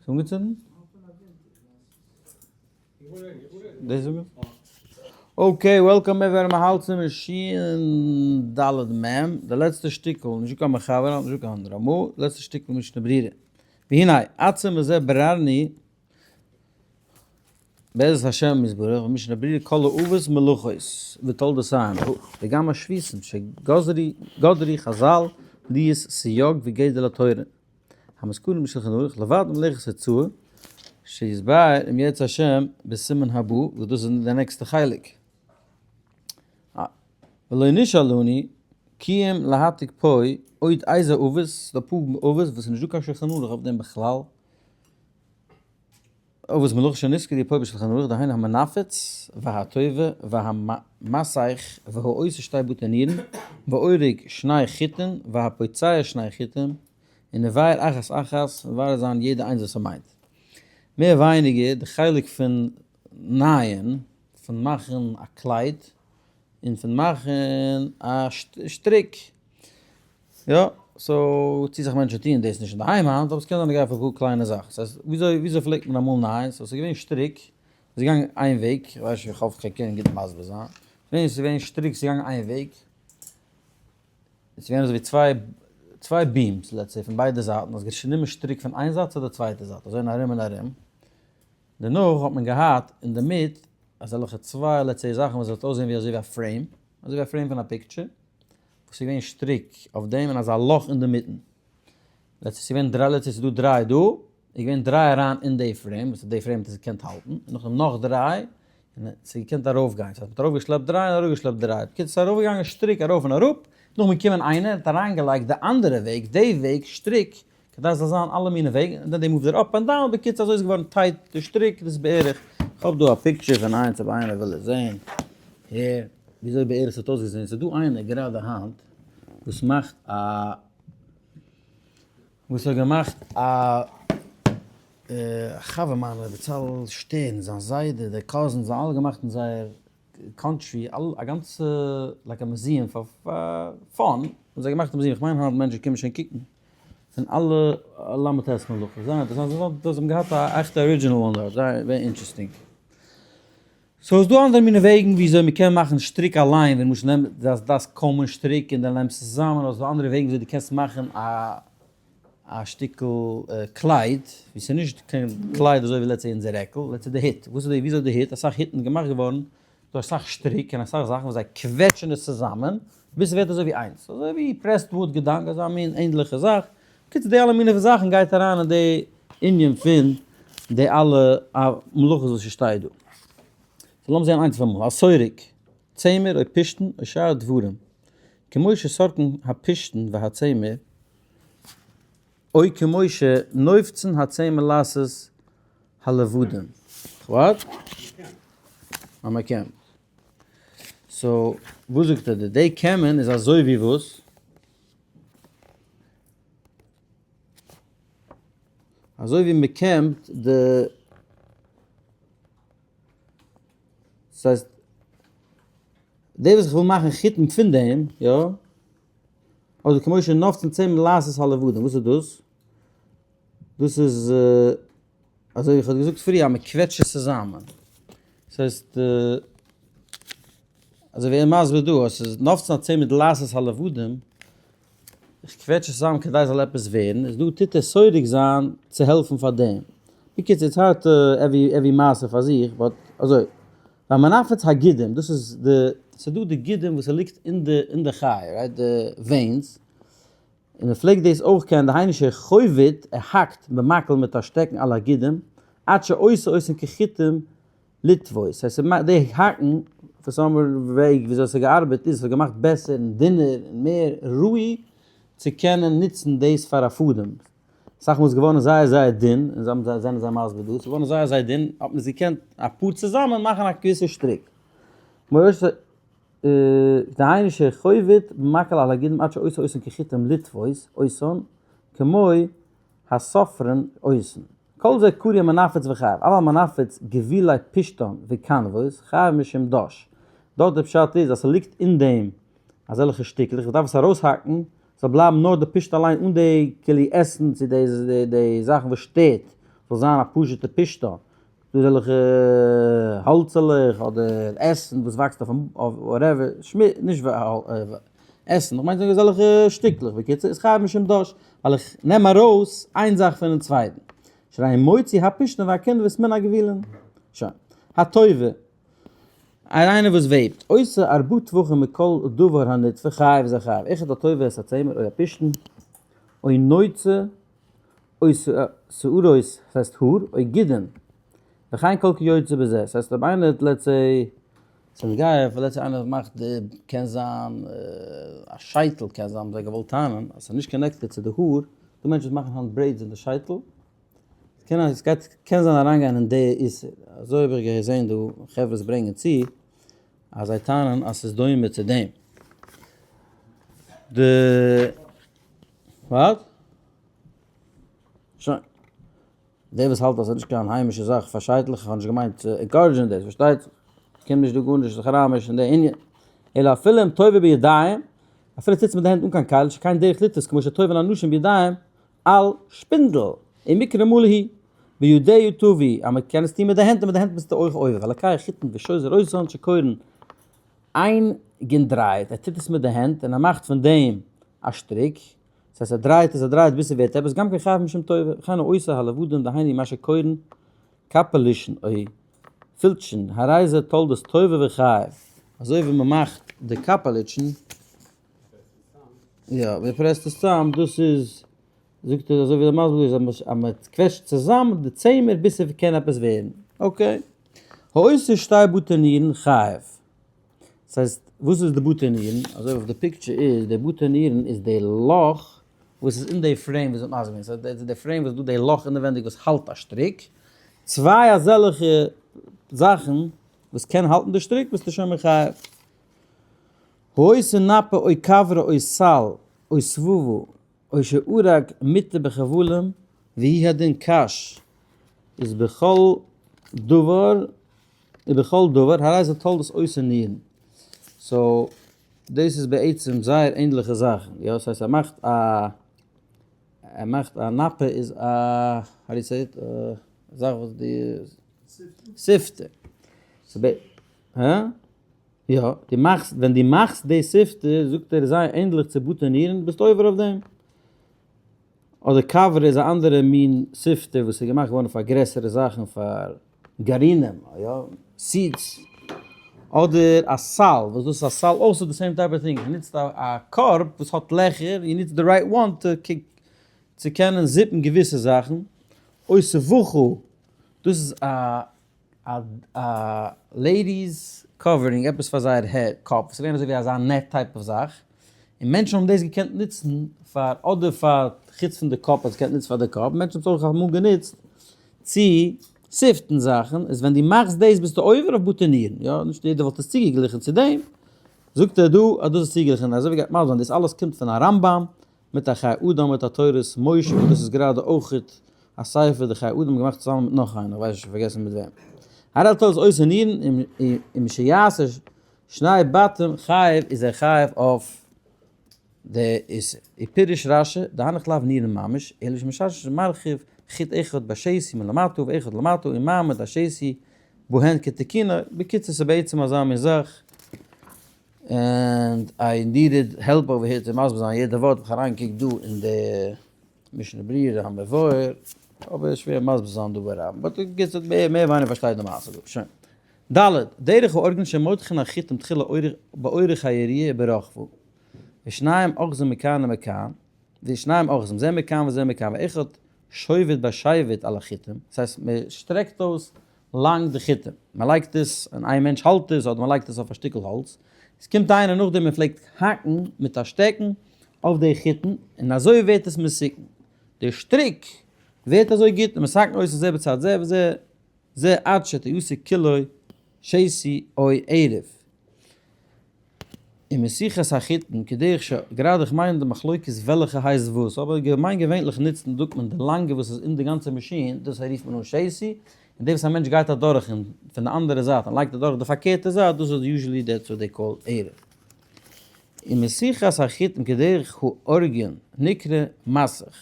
איז אנגעצינדן? דאס איז אנגעצינדן? okay, welcome everyone, מ'האלט צום שין ד' מ', די לעצטע שטיקל, נישט דא קיין מחבר, נישט דא קיין רמא, לעצטע שטיקל משנה ברורה. והנה, עצם מזה בררני, בעזרת השם יתברך, משנה ברורה כל האבות מלאכות ותולדותיהם, וגם השביתים שגדרו חזל להיות סייג וגדר לתורה, המזכורים בשולחן ערוך, לבד ממלאכת הוצאה, שיתבאר אם ירצה השם בסימן הבא, וואס דאס איז די נעקסטע חלק. ולא נשאר לנו כי אם להעתיק פה עוד איזה אבות, ס'דא אפאר אבות וואס איז נישטא קיין שולחן ערוך אויף דעם בכלל, אבות מלאכה שנזכרו פה בשולחן ערוך דהיינו המנפץ והטובע והמסך והעושה שתי בתי נירין והאורג שני חיטין והפוצע שני חיטין און נבאר אחת אחת מבאר זיין יעדע איינס וואס ס'מיינט. מער ווייניגער די חלק פון נייען, פון מאכן א קלייד, און פון מאכן א שטריק. יא, so צו זיך מענטשן טוען דאס נישט אינדערהיים היינט, אבער ס'קען זיין נוגע פאר גאר קליינע זאכן. ס'הייסט, וויאזוי וויאזוי פלעגט מען אמאל נייען? so ס'איז געווען שטריק, ס'איז געגאנגען איין וועג, איך ווייס נישט, איך האף כ'קען קענען גוט מסביר זיין. ס'איז געווען שטריק, ס'איז געגאנגען איין וועג, ס'איז געווען אזויווי צוויי צוויי beams let's say פון ביידע זייטן, האסט גענומען שטריק פון איין זייט צו די צווייטע זייט, אזוי און ארום און ארום. דערנאך האט מען געהאט אינדערמיט אזעלכע צוויי let's say זאכן וואס האט אויסגעזען ווי אזויווי א frame, אזויווי א frame פון א picture, וואס איז געווען שטריק אויף דעם און אזא לאך אינדערמיטן. let's say ס'איז געווען דריי, let's say ס'איז דא דריי דא, איז געווען דריי אריין אין די frame, וואס די frame האט עס געקענט האלטן, און נאכדעם נאך דריי, און ס'איז געקענט ארויפגיין, ס'הייסט מ'האט ארויפגעשלעפט דריי און אראפגעשלעפט דריי, בקיצור ס'איז ארויפגעגאנגען שטריק ארויף און אראפ, נאכדעם געקומען איינער און האט אריינגעלייגט די אנדערע וועג, די וועג שטריק, כדי ס'זאל זיין אלע מיני וועגן, און then they moved it up and down, בקיצור אזוי איז געווארן tight די שטריק, דאס איז בערך, כ'האב דא א picture פון איינס אויב איינער וויל עס זעהן, הער וויאזוי בערך ס'האט אויסגעזעהן, ס'איז דא איינער גראדע היינט וואס מאכט א, וואס האט געמאכט א חבר מיינער בצלאל שטערן, זיין זיידע, די cousins, זיי האבן אלע געמאכט אין זייער country א גאנצע like א museum פאר fun, האבן זיי געמאכט א museum, כ'מיין היינט מענטשן קומען שוין קוקן פון אלע ל"ט מלאכות, זייער אינטערעסאנט, זיי האבן געהאט א עכטע original one דארט, זייער very interesting. so איז דא אנדערע מיני וועגן וויאזוי מ'קען מאכן שטריק אליין, ווי למשל נעם דאס common שטריק און דאן נעמסט עס צוזאמען, אדער ס'דא אנדערע וועגן וויאזוי דו קענסט מאכן א א שטיקל קלייד, ווי ס'איז נישט קיין קלייד אזוי ווי let's say אונזער רעקל, let's say די הוט, וואס איז די וויאזוי די הוט, אסאך הוטן איז געמאכט געווארן דורך אסאך שטריק און אסאך זאכן וואס זיי קוועטשן עס צוזאמען ביז ס'ווערט אזוי ווי איינס, אזוי ווי pressed wood געדאנק, אזא מין ענדליכע זאך, בקיצור די אלע מיני זאכן גייט אריין אין די ענין פון די אלע מלאכות וואס ס'שטייט דא. so לאמיר זען איינס אויף אמאל, הסורק, צמר או פשתן או שאר דברים, כמו שסורקין הפשתן והצמר, או כמו שנופצין הצמר לעשות הלבדים. what? אז מען קען. so וואס זאגט ער דא? די קעמען איז אזוי ווי וואס? אזוי ווי מען קעמט די ס'הייסט די וואס איך וויל מאכן חיטים פון דעם, יא? אדער כמו שנופצין צמר לעשות הלבדים, וואס איז דאס? דאס איז אזוי ווי איך האב געזאגט פריער אז מען קוועטשט עס צוזאמען. דאס הייסט אזוי ווי ער מסביר דא אז ס'איז נופצין הצמר לעשות הלבדים, איך קוועטש עס צוזאמען כדי ס'זאל עפעס ווערן, איז דא טוט ער סורק זיין צו העלפן פאר דעם. בקיצור it's hard every every מעשה פאר זיך, but אזוי. והמנפץ הגידים, דאס איז די, ס'איז דא די גידים וואס ס'ליגט אין די אין די חי, right, די veins, און מען פלעגט דאס אויך קענען דהיינו שחובט, ער האקט במקל מיט א שטעקן על הגידים, עד שעושה אותן כחוטים לטוות, ס'הייסט ס'מאכט די האקן, for some וועג וויאזוי ס'האט געארבעט איז ס'האט געמאכט בעסער און דינער און מער ראוי צו קענען נוצן דאס פאר א פאדעם, אסאך מאל איז געווארן זייער זייער דין, און זיי האבן זענען זיי מסביר דא, ס'איז געווארן זייער זייער דין, האט מען עס געקענט אפאר צוזאמען מאכן א געוויסע שטריק. דהיינו שחובט במקל על הגידים עד שעושה אותן כחוטים לטוות אותן כמו הסופרין אותן. כל זה קרוי מנפץ וחייב, אבל מנפץ גווילי פשתן וכנפות חייב משום דש. דארט די פשט איז אז ס'ליגט אין דעם אזעלכע שטיקלעך, איך דארף עס ארויסהאקן ס'זאל בלייבן נאר די פשט אליין אן די כאילו עסן צו די די זאכן וואס שטערט. זאל זיין א פשוט'ע פשתן, דא אזעלכע האלצעלעך אדער עסן וואס וואקסט אויף whatever, נישט עסן, איך מיין אזעלכע שטיקלעך, בקיצור איז חייב משום דש, ווייל איך נעם ארויס איין זאך פונעם צווייטן, שהרי מוציא הפשתן והקונדס מן הגבולין. שוין. הטווה. איינער וואס וועבט, עושה ארבעה טפחים מכל דבר הנטוה חייב איז ער חייב, אחד הטווה את הצמר או הפשתן, או נוצה או שערות, ס'הייסט האר, או גידין, וכן כל כיוצא בזה, ס'הייסט אויב איינער האט let's say, ס'איז נוגע פאר let's say איינער מאכט די, קען זיין א שייטל, קען זיין האבן זיי געוואלט טענה'ן אז ס'איז נישט connected צו די האר, דא מענטשן וואס מאכן היינט braids אין די שייטל, קען אז ס'גייט קען זיין אריינגיין אין די איסור, אזוי האב איך געזען דא חברה ברענגען צו אז זיי טענה'ן אז ס'איז דומה צו דעם. די what? שוין. דער וואס האלט אז ס'איז נישט קיין היימישע זאך פאר שייטלעך, איך האב נישט געמיינט צו encourage ען דאס, פארשטייט זיך. קום נישט דא גארנישט זיך אריינמישן אין די ענין. אלא אפילו אם טווה בידיים, אפילו טוטס מיט די הענט אן קיין כלי, שכן דרך לטוות כמו שטווין אנשים בידיים, על שפינדל, ומקרא מלא הוא, בידיה טווי, אז מען קען עס טון מיט די הענט, און מיט די הענט ביסטו אויך עובר, והלקח חיטין ושוזר אותן שקורין איינגעדרייט, ער טוט עס מיט די הענט און ער מאכט פון דעם א שטריק, דאס הייסט ער דרייט עס, ער דרייט ביז ס'ווערט עפעס, גם כן חייב משום טווה, וכן העושה הלבנים דהיינו מה שקורין קאפעלישן או פילטשן, הרי זה תולדות טווה וחייב. אזוי ווי מען מאכט די קאפעליטשן. יא, מען פרעסט עס צאם, דאס איז, זאגט ער אזוי ווי דער מסביר איז אז מען קוועטשט צוזאם די צמר ביז ס'קען עפעס ווערן, okay. העושה שתי בתי נירין חייב. דאס הייסט, וואס איז די בתי נירין? אזוי ווי אויף די picture איז, די בתי נירין איז די לאך וואס איז אין די frame וואס מ'האט מסביר געווען, ס'הייסט די די frame וואס איז דא די לאך אינעווענדיג וואס האלט א שטריק, צוויי אזעלכע זאכן וואס קען האלטן די שטריק ביסטו שוין מחייב. העושה נפה או כברה או סל או סבבה או שארג מיטה בחבלים והוא הדין קש איז בכל דבר ובכל דבר הרי זה תולדות עושה נירין. so דאס איז בעצם זייער ענדליכע זאכן, יא? ס'הייסט ער מאכט א ער מאכט א נפה איז א how do you say it א זאך וואס די סיפטער. הא? יא, דו מאכסט, ווען דו מאכסט די סיפטער, זאגט ער זייער ענדליך צו בתי נירין, ביסט עובר אויף דעם. אדער כברה איז א אנדערע מין סיפטער וואס איז געמאכט געווארן פאר גרעסערע זאכן, פאר גרעינים, יא, seeds. אדער א סל, וואס דאס איז א סל, also the same type of thing, דו נוצט א קארב וואס האט לעכער, you need the right one to צו קענען zip ן געוויסע זאכן. או סבכה, דאס איז א א ladies covering, עפעס פאר זייער head, קאפ, וואס איז געווען אזוי ווי אזא net type of זאך, און מענטשן האבן דאס געקענט נוצן פאר אדער פאר חוץ פון די קאפ האט עס געקענט נוצן פאר די קאפ, מענטשן האבן עס אויך אמאל גענוצט צו sift ן זאכן, איז ווען דו מאכסט דאס ביסטו עובר אויף בתי נירין, יא, נישט יעדער וואלט עס צוגעגליכן צו דעם, זאגט ער דא אז דאס איז צוגעגליכן, אזוי ווי גייט מסביר זיין, דאס אלעס קומט פון א רמב ם מיט א חיי אדם מיט א תורת משה וואס דאס איז גראדע אויכעט א ספר די חיי אדם געמאכט צוזאמען מיט נאך איינער כ'ווייס נישט פארגעסן מיט וועם. הרי תולדות עושה נירין אם שיעשה שני בתים חייב איז ער חייב אויף די איסור. ופירש רש י דהנך לאו נירין ממש אלא שמשרש מרחיב חוט אחד בשתי מלמטה ואחד למטה ומעמד השתי בהן כתיקונו, בקיצור ס'איז בעצם אזא מין זאך. and I needed help over here צו מסביר זיין יעדע ווארט, האב איך אריינגעקוקט דא אין די משנה ברורה המבואר, אבער איז שווער מסביר זיין דא ברבים, but בקיצור מער מער ווייניגער פארשטייט די מעשה דא, שוין. ד. דרך האורגן שמותחין החוטים תחילה באורך היריעה וברוחבה, ושניים אוחזין מכאן ומכאן, ושניים אוחזין זה מכאן וזה מכאן, ואחד שובת בשבט על החוטים, דאס הייסט מען שטרעקט אויס לאנג די חוטים, מען לייגט עס און איין מענטש האלט עס אדער מען לייגט עס אויף א שטיקל האלץ, עס קומט איינער נאכדעם און פלעגט האקן מיט א שטעקן אויף די חוטים און אזוי ווערט עס מתוקן, די שטריק ווערט אזוי גוט און מתקן אותו זה בצד זה וזה זה עד שתעשה כולו שתי או ערב. און מסיחת החוטין כדרך ש, גראדע איך מיין די מחלוקת וועלכע הייסט וואס, אבער געמיין געווענליך נוצט און זאגט מען די לאנגע וואס איז אין די גאנצע מאשין, דאס רופט מען אן שתי, און די וואס א מענטש גייט אדורך און פון די אנדערע זייט און לייגט אדורך די פארקערטע זייט, דאס איז usually that's what they call ערב. און מסיחת החוטין כדרך האורגין נקרא מסך.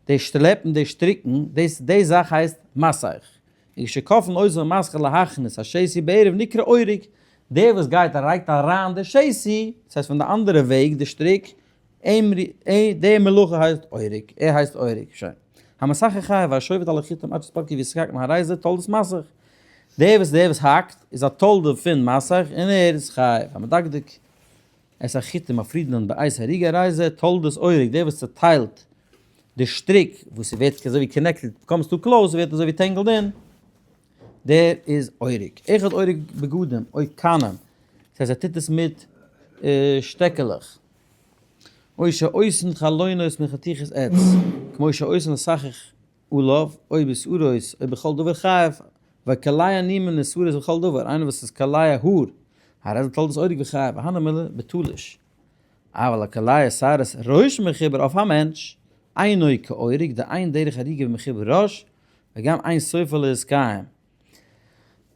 די שלעפן די שטריקן, דאס די זאך הייסט מסך. וכשכופין אותו במסכי להכניס השתי בערב נקרא אורג, דער וואס גייט און לייגט אריין די שתי, דאס הייסט פון די אנדערע וועג די שטריק, די מלאכה הייסט אורג, ער הייסט אורג, שוין. המסכך חייב והשובת על החיטים עד שיתפרקו ויתקעקעו הרי זה תולדת מסך. דער וואס דער וואס האקט איז א תולדה פון מסך און ער איז חייב. המדקדק את החוטים מפרידין בעת האריגה הרי זה תולדת אורג, דער וואס צעטיילט די שטריק וואס ס'ווערט אזוי ווי connected, comes too close, ס'ווערט אזוי ווי tangled אין, דער איז אורג. אחד אורג בגדים או קנים, דאס הייסט ער טוט עס מיט שטעקעלעך. או שעושין חלונות מחתיכת עץ, כמו שעושין לסכך עליו, או בשערות, או בכל דבר חייב, וקולע נימין ושערות בכל דבר, איינער וואס איז קולע האר, הרי זה תולדת אורג וחייב, והני מילי בתלוש. אבל הקולע שערות ראש מחובר אויף א מענטש, אינו כאורג, דאין דרך אריגה במחובר ראש, וגם אין סופו להתקיים.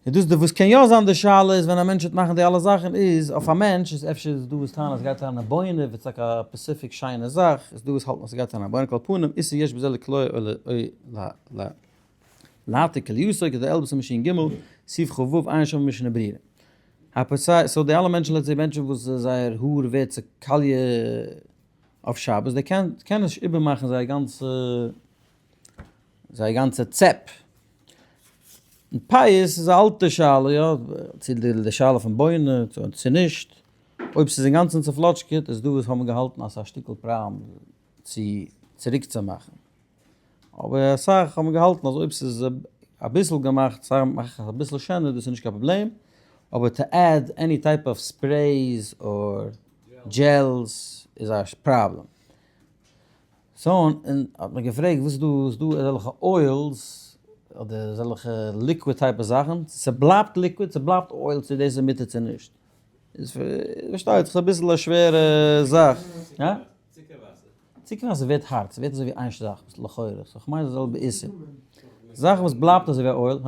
און דאס די וואס קען יא זיין די שאלה איז ווען א מענטש וועט מאכן די אלע זאכן איז אויף א מענטש איז אפשר איז דא וואס טענה'ן אז ס'גייט אריין א בוינע וועט טאקע א specific שיינע זאך איז דא וואס האלטן אז ס'גייט אריין א בוינע כל פנים איסור יש בזה לקלוע או ל לעתיק כליותו כדלעיל בסימן שין ג סעיף כ ו עיין שם במשנה ברורה. הפצע so די אלע מענטשן let's say מענטשן וואס זייער האר ווערט צוקאליע אויף שבת די קען קען נישט איבערמאכן זייער גאנצע זייער גאנצע צעפ. און פאות איז א אלטע שאלה יא, צו די שאלה פון בונה צו נישט, אויב ס'איז אינגאנצן צופלאטשקעט איז דא וואס האבן געהאלטן אז ס'איז א שטיקל פראבלעם צו צוריק צו מאכן, אבער אסאך האבן געהאלטן אז אויב ס'איז אביסל געמאכט, סתם מאכן אביסל שענער דאס איז נישט קיין פראבלעם, אבער to add any type of sprays or gels איז א פראבלעם. so און האט מען געפרעגט וואס איז דא איז דא אזעלכע oils אדער אזעלכע liquid type זאכן ס'בלייבט liquid ס'בלייבט oil צו דאס איז מותר צו נישט איז פארשטייט זיך אביסל א שווערע זאך. הא? צוקער וואסער ווערט הארט ס'ווערט אזוי ווי איין זאך לכאורה so כ'מיין די זעלבע איסור זאכן וואס בלייבט אזוי ווי א oil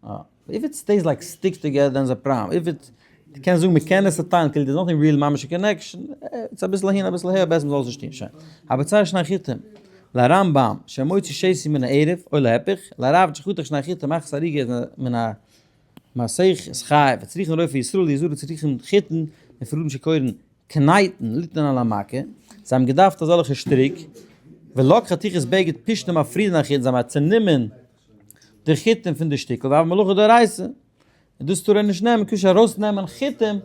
הא? if it stays like stick together then איז א פראבלעם, if it, דו קענסט זאגן מ'קען עס צעטיילן כאילו דער'ס nothing real ממש connection, ס'איז אביסל אהין אביסל אהער בעסער מ'זאל עס נישט טון, שוין. הבוצע שני חיטים, לרמב ם, שמוציא שתי מן הערב, או להיפך, לראבד שחתך שני חיטים מחמת אריגה מן המסך איז חייב, וצריכין רופא ישראל ליזרע צריכין חיטין מפורדים שקורין קנייטן ליתן על המכה, זיי האבן געדארפט אזעלכע שטריק, ולקחו חתיכת בגד פשתן מפרידין החיטין, זיי האבן צענומען די חיטים פון די שטיקל, והוה מלאכה דאורייתא, און דאס טאר ער נישט נעמען, כשר ארויסנעמען חיטים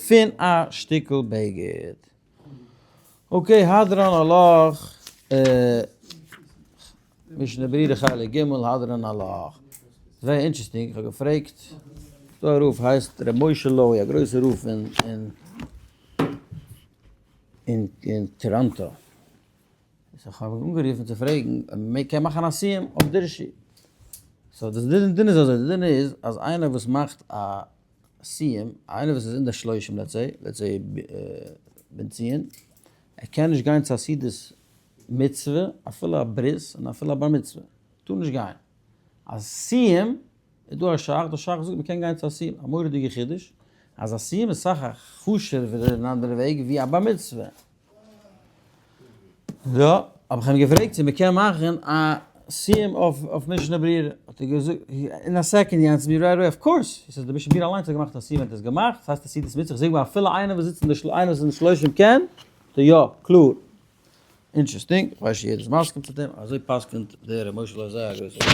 פון א שטיקל בגד. okay, הדרן עלך, משנה ברורה חלק ג', הדרן עלך. very interesting, איך האב געפרעגט, דא א רב הייסט ר' משה לוי, א גרויסע רב אין אין טאראנטא. so איך האב אים אנגערופן צו פרעגן אויב מען קען מאכן א סיום אויף דרשי. so די דין איז אזוי, די דין איז אז איינער וואס מאכט א סיום, איינער וואס איז אין די שלושים let's say, let's say בן ציון, ער קען נישט גיין צו א סעודת מצוה, אפילו א ברית און אפילו א בר מצוה, טאר נישט גיין. א סיום איז דא א שך, דער שך זאגט מען קען גיין צו א סיום, א מורא'דיגע חידוש, אז א סיום איז סאך א חשוב'ערע אין אנדערע וועג ווי א בר מצוה. יא, האב איך אים געפרעגט צו מ'קען מאכן א סיום אויף משנה ברורה, האט ער געזאגט, אין א second he answered me right away, of course, he says די משנה ברורה אליינס האט געמאכט א סיום, ער האט עס געמאכט, ס'הייסט א סעודת מצוה, איך זאג אפילו איינער וואס זיצט אין די איינער וואס איז אין שלושים קען, זאגט ער יא, קלאר. interesting, איך ווייס נישט יעדער איז מסכים צו דעם, אזוי פסק'נט דער ר' משה לוי זייער א גרויסער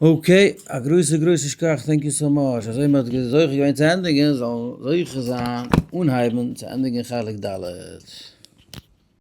רב. okay, א גרויסע גרויסע שכח, thank you so much, אזוי מען האט זוכה געווען צו ענדיגן, זאל זוכה זיין אנהייבן צו ענדיגן חלק ד'.